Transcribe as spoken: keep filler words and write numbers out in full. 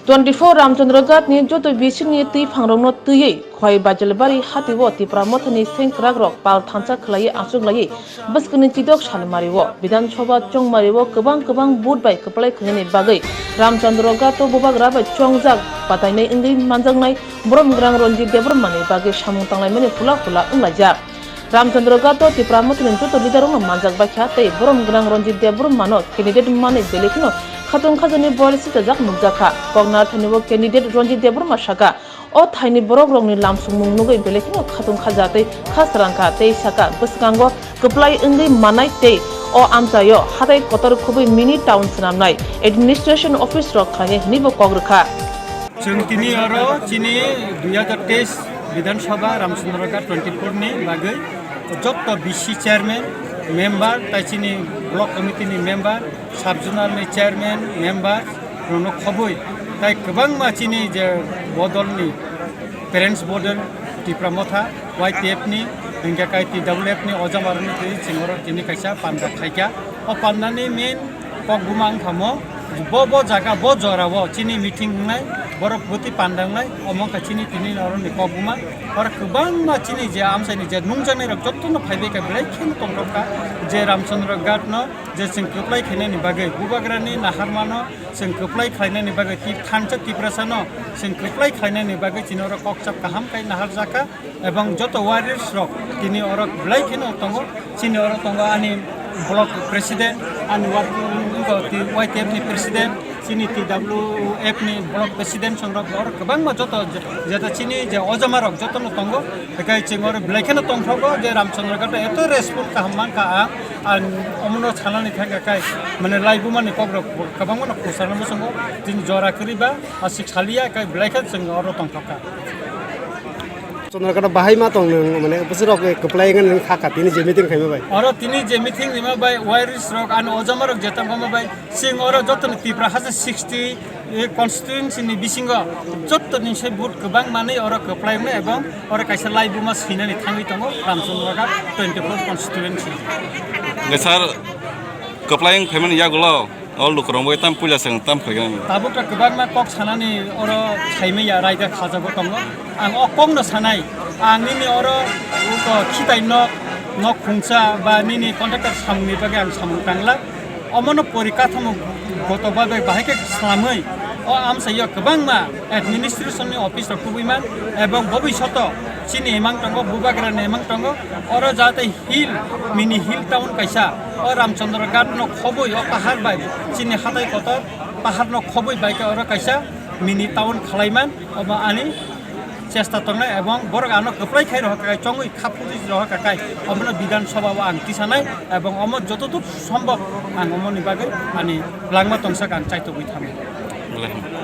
Twenty four Ramchandra Ghat ni joto bising ni twi phangrok no twiwi Khwai Bajalbari hati o Tipra Motha ni sengkrak rok pal thansa khwlaiwi achuk laiwi bwskang ni chidok salmari o Bidhan Sabha chongmari o kwbang kwbang vote bai kwplai khainani bagwi Ramchandra Ghat o bubagra bai chongjak batainai wngwi manjaknai Borom Gwnang Ranjit Debbarma ni bagwi samung tanglaimani hula hula wnglaijak. Ramchandra Ghat o Tipra Motha ni joto leader rok no manjak baikha tei Borom Gwnang Ranjit Debbarma no candidate manwi belai kheno khatung khajani boyar sichajak nukjakha. Koknathani o candidate Ranjit Debbarma saka, o thaini borok rokni lamsongmung nugwi belai kheno khatung khaja tei khasrang kha tei saka, bwskango kwplai wngwi manai tei o amchaio hatai kotor khubui mini town swnamnai administration office rok khlainai hwnwibo kok rwkha. Chwng tini oro chini dui hajar teis Bidhan Sabha Ramchandra Ghat twenty four ni bagwi jotto B C chairman, member, tai chini block committee ni member, sub zonal ni chairman, member rokno khobwi tai kwbangma chini je bodol ni parents bodol Tipra Motha Y T F ni hingke kai T W F ni ojama rokni twi chwng oro tini kaisa panda khaikha. O panda ni main kok buma wngkha mo, bo, bo jaga, bo jora o chini meeting wngnai, borok bwtwi panda wngnai, omo wngkha chini tini oro ni kok buma. Oro kwbangma chini je amchai ni je nungjaknai rok jotono phaibai kha, belai kheno tongthok kha je Ramchandra Ghat no je chwng kwplai khainani bagwi, bubagra ni naharma no chwng kwplai khlainani bagwi, tip thansa Tiprasa no chwng kwplai khlainani bagwi chini oro kok chap kaham khai nahar jakha. Ebong joto warriors rok tini oro belai kheno tongo, chini oro tongo ani block president, ani work, Y T F ni president, chini T W F ni block president songrok oro kwbangma joto jeta chini je ojama rok jotono tongo, hwnkhe chwng oro belai kheno tongthogo je Ramchandra Ghat eto respond kaham mankha ang, ang omono sanani thangkha kai mane laibumani kokrok kwbangmano khosarna muchungo, chini jora kwrwi ba aswk saliya kai belai khe chwng oro tongthokha. Chondrakanta bahai ma tong nwng, mane, bwswk rok kwplai wngwi nwng kha kha tini je meeting khaima bai. Oro tini je meeting rima bai, warriors rok, ani ojama rok je tongma bai, chwng oro joto ni Tipra haste sixty constituency ni bisingo joto ni se vote kwbang manwi oro kwplai mano, ebong oro kaisa laibuma swinani thangwi tongo Ramchandra Ghat twenty four constituency. Nge sir, kwplai wng phaimani yagulo? O lukurok bai tam puila chwng tam khlaikha. Tabuk ta kwbangma kok sanani oro saimaya raida khajago tongo. Ang o kokno sanai, ang nini oro uko khitai nok, nok khungsa ba nini contractor samungni bagwi ang samung tangla. Omono pori kathamo goto bagwi bahai khe slamwi o amsaiyo kwbangma administration ni office rok kubui man ebong bobishoto chini imang tongo, bubagra ni imang tongo, oro jate hill, mini hill town kaisa, o Ramchandra Ghat no khoboi o pahar bai chini hatai kotor pahar no khoboi bai khe oro kaisa mini town khlaiman, obo ani chesta tongnai, ebong borok ano kwplai khai rohor kha kai, chongwi kha phuri rohor kha kai, omono Bidhan Sabha o ang tisanai, ebong omo jotodur sombhob ang omoni bagwi ani langma tongsak ang chaitogwi thango.